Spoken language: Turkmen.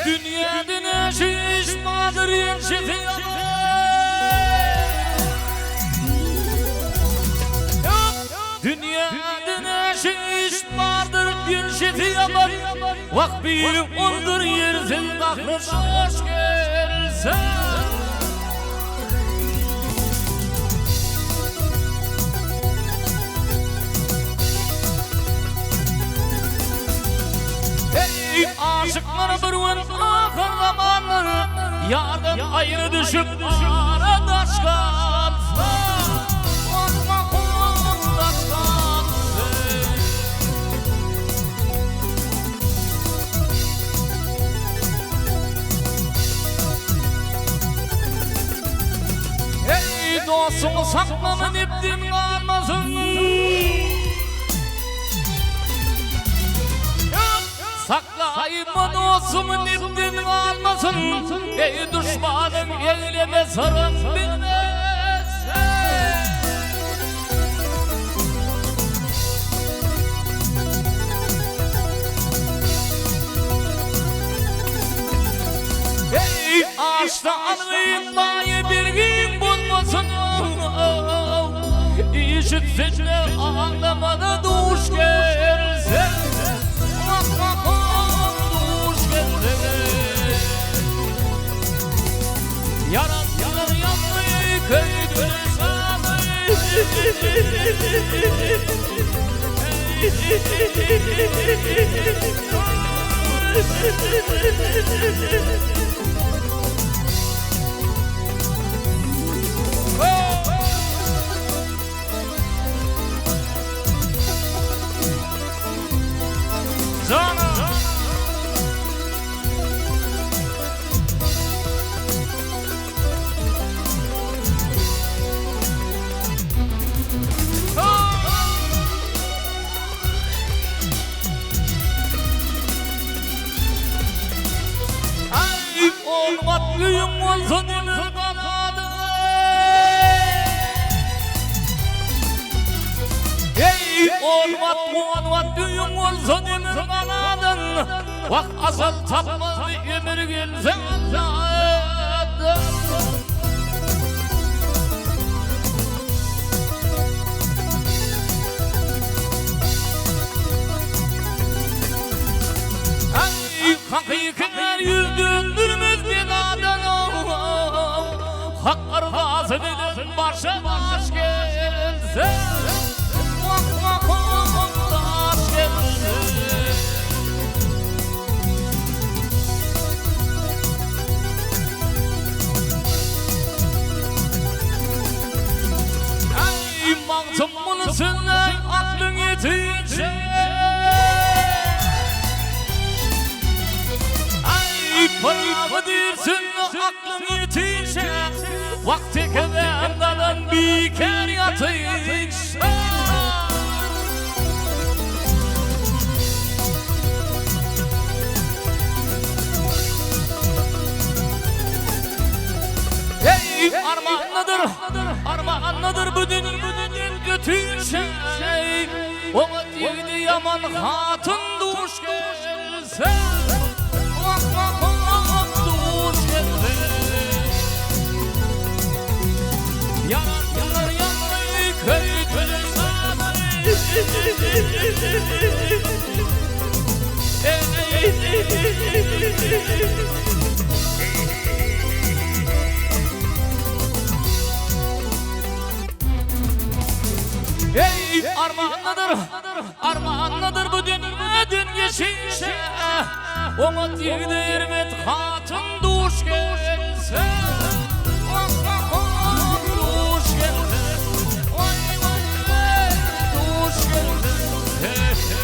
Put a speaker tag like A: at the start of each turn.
A: Dünýäde näçe iş bardyr ençesi ýaman. Dünýäde näçe iş bardyr ençesi ýaman. Wah biri oldur ýersiz gahry joş gelse. Eý aşyklar bir gün ahyr zamanlar Ýardan aýry düşüp ara daş galsa Wah wah daş galsa. Eý dostuňy saklama nebsiň galmasyn. Saklaýma dostuňy nebsiň galmasyn. Eý duşmanyň egleme syryn bilmezsen. Eý aşda algyn baýy bergiň bolmasyn. Işitse-de aglamana duş gelse. Wah wah duş gelse. Ýaranlar ýandy köýdüler Jana! Aý, olmat öýüň bolsa demir galady. Eý, olmat, olmat öýüň bolsa demir galadan. Wah, ajal tapmazdy ömür gelse Alladan. Aý, hakyky är ýüz döndürmez beladan, Hak yrzasy bilen başa baş gelse. Wah, wah, daş gelse. Aý, Magtymguly sözläý aklyň ýetinçe. Aý, Pyragy diýrsin aklyň ýetinçe. Wagt tekezän galan bikär ýatynça. Eý, armanlydyr, armanlydyr bu dünýeden ötünçe. Oňat ýigide ýaman hatyn duş gelse. Wah, wah, wah, duş gelse. Ýaranlar ýandy, köýdüler Eý, armanlydyr, armanlydyr bu dünýeden geçişe, Oňat ýigide erbet hatyn duş gelse. Duş gelse, waý, waý, duş gelse.